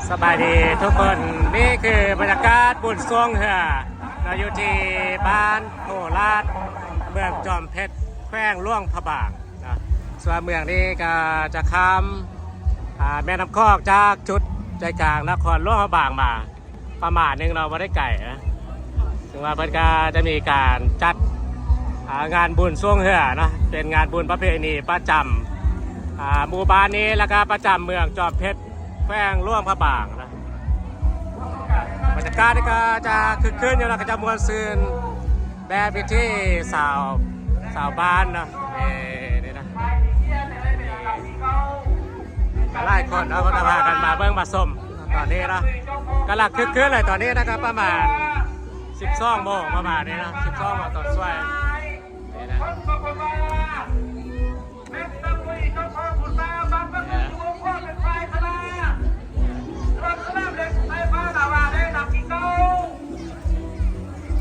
ສະບາຍດີທຸກຄົນ, ນີ້ຄືບັນຍາກາດບຸນຊ່ວງເຮືອເນາະ ຢູ່ທີ່ບ້ານໂພລາດ ເມືອງຈອມເພັດ ແຂວງຫຼວງພະບາງເນາະ. ສ່ວນເມືອງນີ້ກໍຈະຂ້າມ ອ່າ ແມ່ນ້ຳຂອງຈາກຈຸດໃຈກາງນະຄອນຫຼວງພະບາງມາ ປະມານໜຶ່ງເນາະ, ບໍ່ໄດ້ໄກນະ. ເຊິ່ງວ່າເພິ່ນກໍຈະມີການຈັດ ອ່າ ງານບຸນຊ່ວງເຮືອເນາະ, ເປັນງານບຸນປະເພນີປະຈຳ ອ່າ ໝູ່ບ້ານນີ້ ແລ້ວກໍປະຈຳເມືອງຈອມເພັດ ແຂວງຫຼວງພະບາງນະ. ບັນຍາກາດນີ້ກໍຈະຄຶກຄື້ນຢູ່ນະ, ກໍຈະມ່ວນຊື່ນແບບວິຖີຊາວ ຊາວບ້ານເນາະ. ເອີ ນີ້ນະ ຫຼາຍຄົນເນາະ ເພິ່ນກໍພາກັນມາເບິ່ງມາຊົມຕອນນີ້ເນາະ, ກຳລັງຄຶກຄື້ນເລີຍຕອນນີ້ນະ. ກໍປະມານສິບສອງໂມງປະມານນີ້ເນາະ, ສິບສອງໂມງຕອນສວຍນີ້ນະ.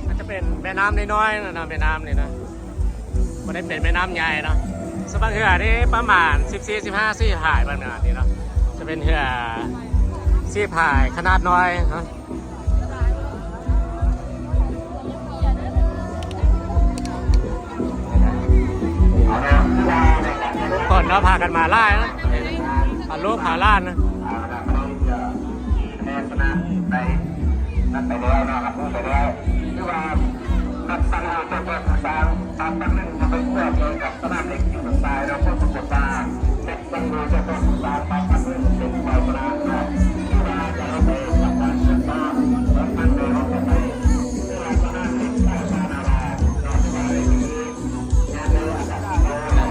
ມັນຈະເປັນແມ່ນ້ຳນ້ອຍໆນະ, ແມ່ນ້ຳນີ້ນະ ບໍ່ໄດ້ເປັນແມ່ນ້ຳໃຫຍ່ເນາະ. ສະບັງເຮືອນີ້ປະມານສິບສີ່ ສິບຫ້າ ສີ່ພາຍ ປະມານນີ້ເນາະ, ຈະເປັນເຮືອສີ່ພາຍຂະໜາດນ້ອຍເນາະ. ຄົນເນາະ ພາກັນມາຫຼາຍເນາະ, ພາລູກພາຫຼານເນາະ.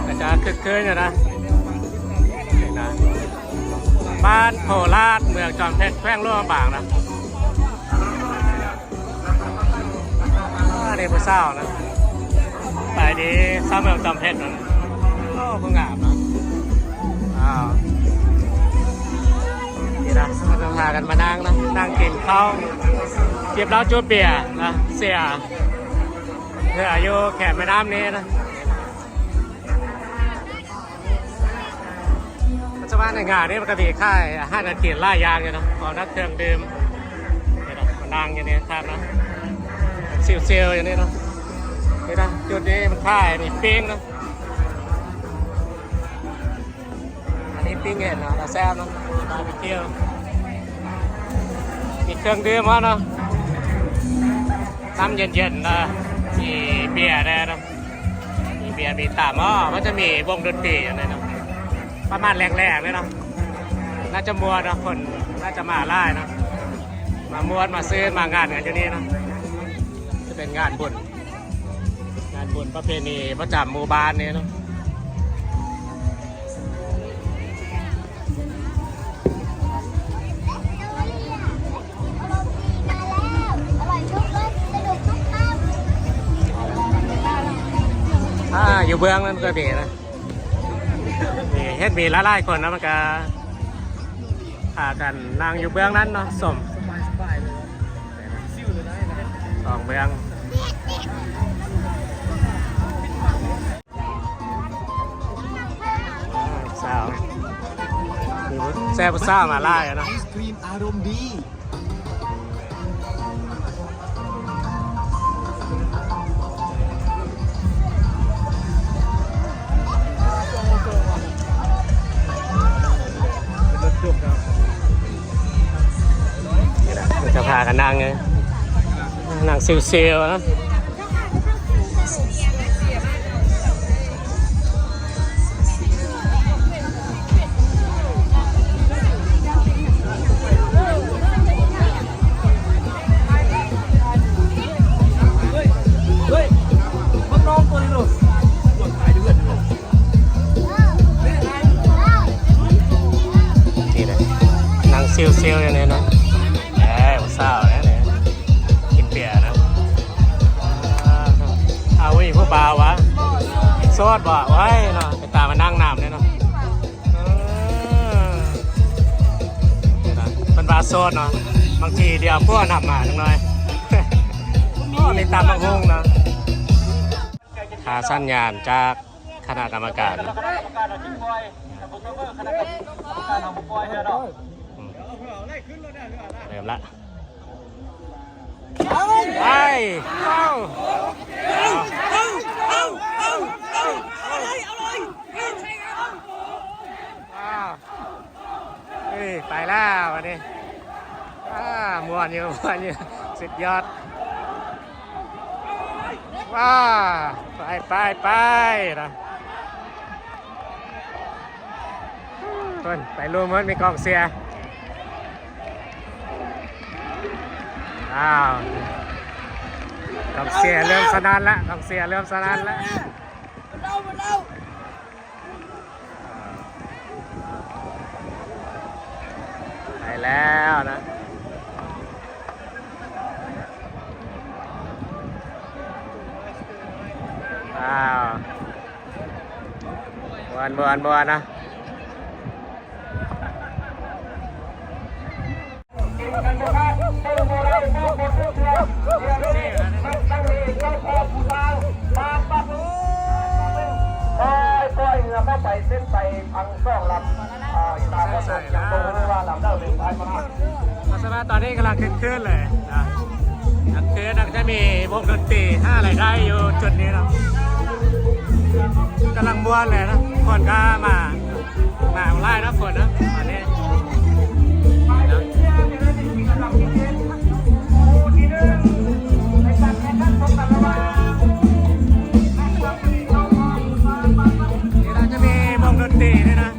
ອາຈານຄຶກຄື້ນຢູ່ນະ ນີ້ນະ ບ້ານໂພລາດ ເມືອງຈອມເພັດ ແຂວງຫຼວງພະບາງນະ. ອາ ນີ້ຜູ້ສາວນະ, ສະບາຍດີ ສາວເມືອງຈອມເພັດນະ. ໂອ້ ຜູ້ງາມນະ. ອ້າວ ນີ້ນະ ເຮົາຈະພາກັນມານັ່ງນະ, ນັ່ງກິນເຂົ້າ ຈິບເຫຼົ້າຈູດເບຍນະ, ເສຍເຮືອຢູ່ແຄມແມ່ນ້ຳນີ້ນະ. ປັດຈຸບັນໃນງານນີ້ມັນກໍມີຂາຍອາຫານການກິນຫຼາຍຢ່າງຢູ່ເນາະ, ເອົານັກເຄື່ອງດື່ມ ນີ້ນະ ມານັ່ງຢູ່ນີ້ຄັກເນາະ, ຊິວໆຢູ່ນີ້ເນາະ. ນີ້ນະ ຈຸດນີ້ມັນຂາຍ ມີປີ້ງເນາະ, ອັນນີ້ປີ້ງເຫັດເນາະ, ແຊບເນາະ, ບາບີຄິວ. ມີເຄື່ອງດື່ມພ້ອມເນາະ, ນ້ຳເຢັນໆນະ, ມີເບຍແດ່ເນາະ. ມີເບຍ ມີຕຳ. ອໍ ມັນຈະມີວົງດົນຕີຢູ່ນີ້ເນາະ, ປະມານແລງໆນີ້ເນາະ, ໜ້າຈະມ່ວນເນາະ, ຄົນໜ້າຈະມາຫຼາຍເນາະ, ມາມ່ວນມາຊື່ນ ມາງານກັນຢູ່ນີ້ເນາະ. ຈະເປັນງານບຸນ ງານບຸນປະເພນີປະຈຳໝູ່ບ້ານນີ້ເນາະ. ອ່າ ຢູ່ເບື້ອງນັ້ນກໍມີນະ, ນີ້ເຫັນມີຫຼາຍໆຄົນນະ, ມັນກໍພາກັນນັ່ງຢູ່ເບື້ອງນັ້ນເນາະ, ຊົມສອງເບື້ອງ. ສາວ ມີຜູ້ ແຊວຜູ້ສາວມາຫຼາຍເນາະ. ໄອສະຄຣີມອາລົມດີ. ນີ້ລະ ເຂົາຈະພາກັນນັ່ງ ນັ່ງຊິວໆເນາະ. ນີ້ແຫຼະ ນັ່ງຊິວໆຢູ່ນີ້ເນາະ. ເອີ ຜູ້ສາວແຫຼະນີ້ ກິນເບຍນະ. ອ້າວ ເອີ ເອົາອີກຜູ້ບ່າວຫວາ? ໂສດບໍ່? ໂອ້ຍເນາະ ເປັນຕາມານັ່ງນຳເດ້ເນາະ. ເອີ ເພິ່ນວ່າໂສດເນາະ, ບາງທີດຽວຜົວນຳມາຈັກໜ້ອຍ. ໂອ້ ມີຕຳບັກຫຸ່ງເນາະ. ຖ້າສັນຍານຈາກຄະນະກຳມະການ ເລີ່ມລະ ໄປ ເອົາ ເອົາ ເອີ ໄປແລ້ວບັດນີ້ ອາ ມ່ວນຢູ່ ມ່ວນຢູ່ ສຸດຍອດ ວ້າ ໄປ ໄປ ໄປນະ ເພິ່ນໄປລົມເພິ່ນ ມີກອງເຊຍ ອ້າວ ກອງເຊຍເລີ່ມສະໜັ່ນລະ ກອງເຊຍເລີ່ມສະໜັ່ນລະ. ໄປແລ້ວນະ ອ້າວ ມ່ວນ ມ່ວນ ມ່ວນນະ. ສະບາຍ ຕອນນີ້ກຳລັງຄຶກຄື້ນເລີຍນະ ກາງຄືນນະ ຈະມີວົງດົນຕີຫາລາຍໄດ້ຢູ່ຈຸດນີ້ເນາະ ກຳລັງມ່ວນເລີຍນະ ຄົນກະມາ ມາຫຼາຍເນາະ ຄົນເນາະ ຕອນນີ້ ນີ້ນະ ຈະມີວົງດົນຕີນີ້ນະ.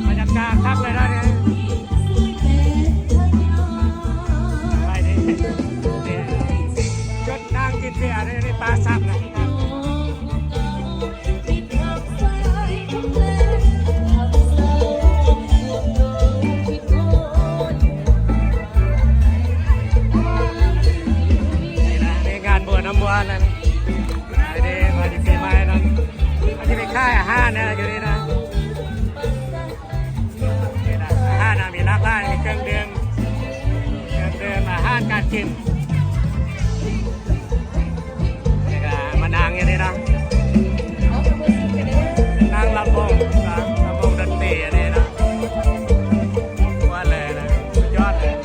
ບັນຍາກາດຄັກເລີຍເນາະນີ້ ໄປເດ້ ຈຸດນັ່ງກິນເບຍໃນປ່າສັກນະ. ນີ້ນະ ໃນງານບົວນຳບົວນັ້ນ ໄປເດ້ ມາຢູ່ປີໃໝ່ເນາະ ອັນນີ້ເປັນຄ້າຍອາຫານນະ ຢູ່ນີ້ນະ. ອາຫານນະ ມີຫຼາກຫຼາຍ ມີເຄື່ອງດື່ມ ເຄື່ອງດື່ມ ອາຫານການກິນ ແລ້ວກະມານັ່ງຢູ່ນີ້ເນາະ ນັ່ງລຳວົງ ລຳວົງດົນຕີອັນນີ້ເນາະ ມ່ວນເລີຍນະ ສຸດຍອດເລີຍ.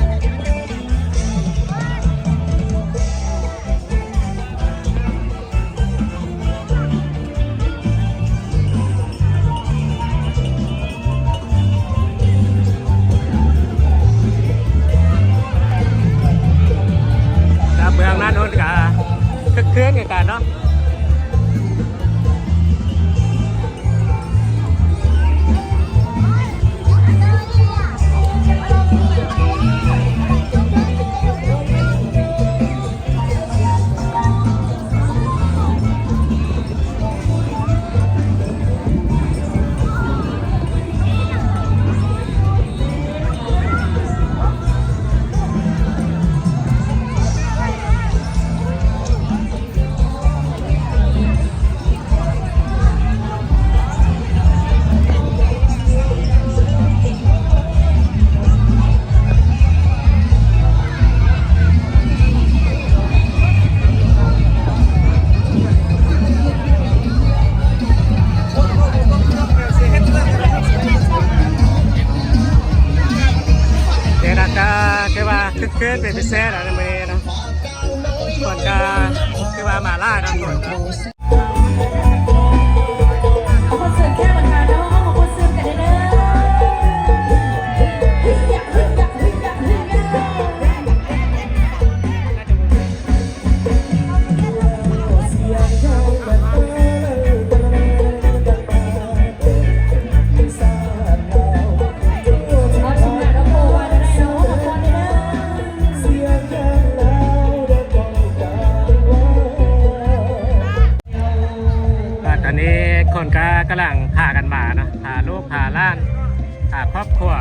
ແລ້ວເບື້ອງນັ້ນໂນ້ນກະຄຶກຄື້ນຄືກັນເນາະ. ເດລະກາ ຖືວ່າຄຶກຄື້ນເປັນພິເສດໃນມື້ນີ້ເນາະ ຄົນກະຖືວ່າມາຫຼາຍເນາະ ຄົນກະ ເອົາຄອນເສີດແຂກບັນດາເນາະ ເອົາຄອນເສີດກັນເດີ. ກຳລັງພາກັນມາເນາະ ພາລູກພາຫຼານ ພາຄອບຄົວ.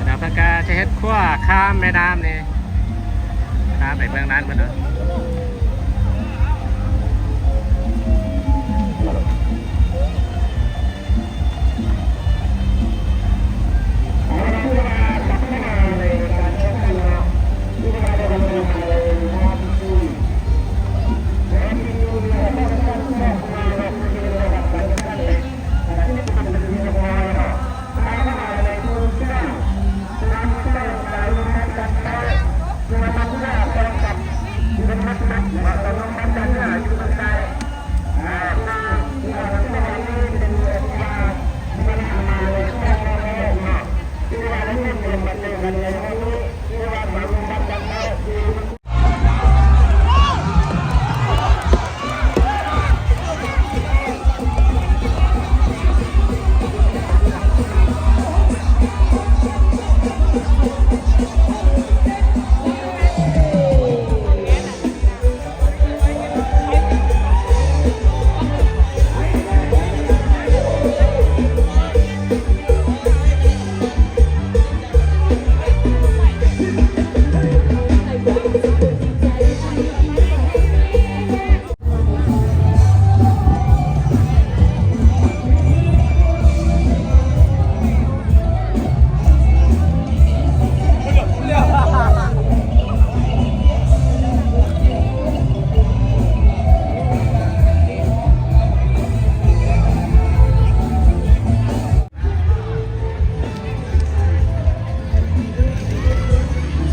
ແລ້ວເພິ່ນກະຈະເຮັດຂົວຂ້າມແມ່ນ້ຳນີ້ ຂ້າມໄປເບື້ອງນັ້ນພຸ້ນເນາ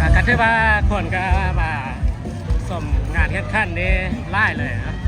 ະ. ກະຖືວ່າຄົນກະມາຊົມງານແຂ່ງຂັນນີ້ຫຼາຍເລີຍເນາະ.